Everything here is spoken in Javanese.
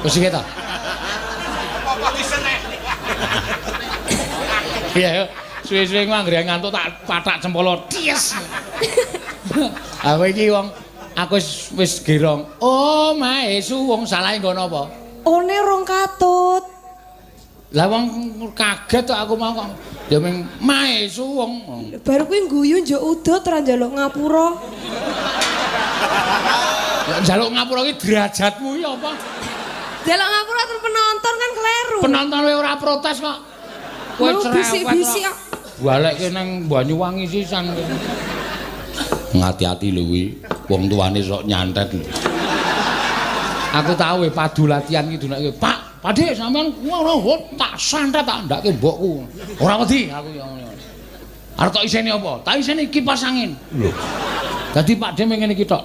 Wis iki ta? Apa disenek? Iya, suwe-suwe ku anggere ngantuk tak pathak cempolo. Ties. Aku iki wong aku wis wis gerong. Oh, mae suwung salahe nggon apa? One rong katut. Lah wong kaget kok aku mau kok. Ya ming mae suwung. Baru kuwi guyu njuk udut ora njaluk ngapura. Lah njaluk ngapura iki derajatmu iki apa? Njaluk ngapura terus penonton kan kleru. Penonton wae ora protes kok. Kowe Mau cerewet. bisik-bisik kok. Balekke nang Banyuwangi sisan. Ngati-ati lho kuwi, wong tuane sok nyantet lho. Aku tau we padu latihan iki dunake, Pak, Pakde sampean ngono tak santet tak ndake mbokku. Ora wedi aku ya ngono. Arep tok iseni apa? Tak iseni kipas angin. Lho. Dadi Pakde mengene iki tok.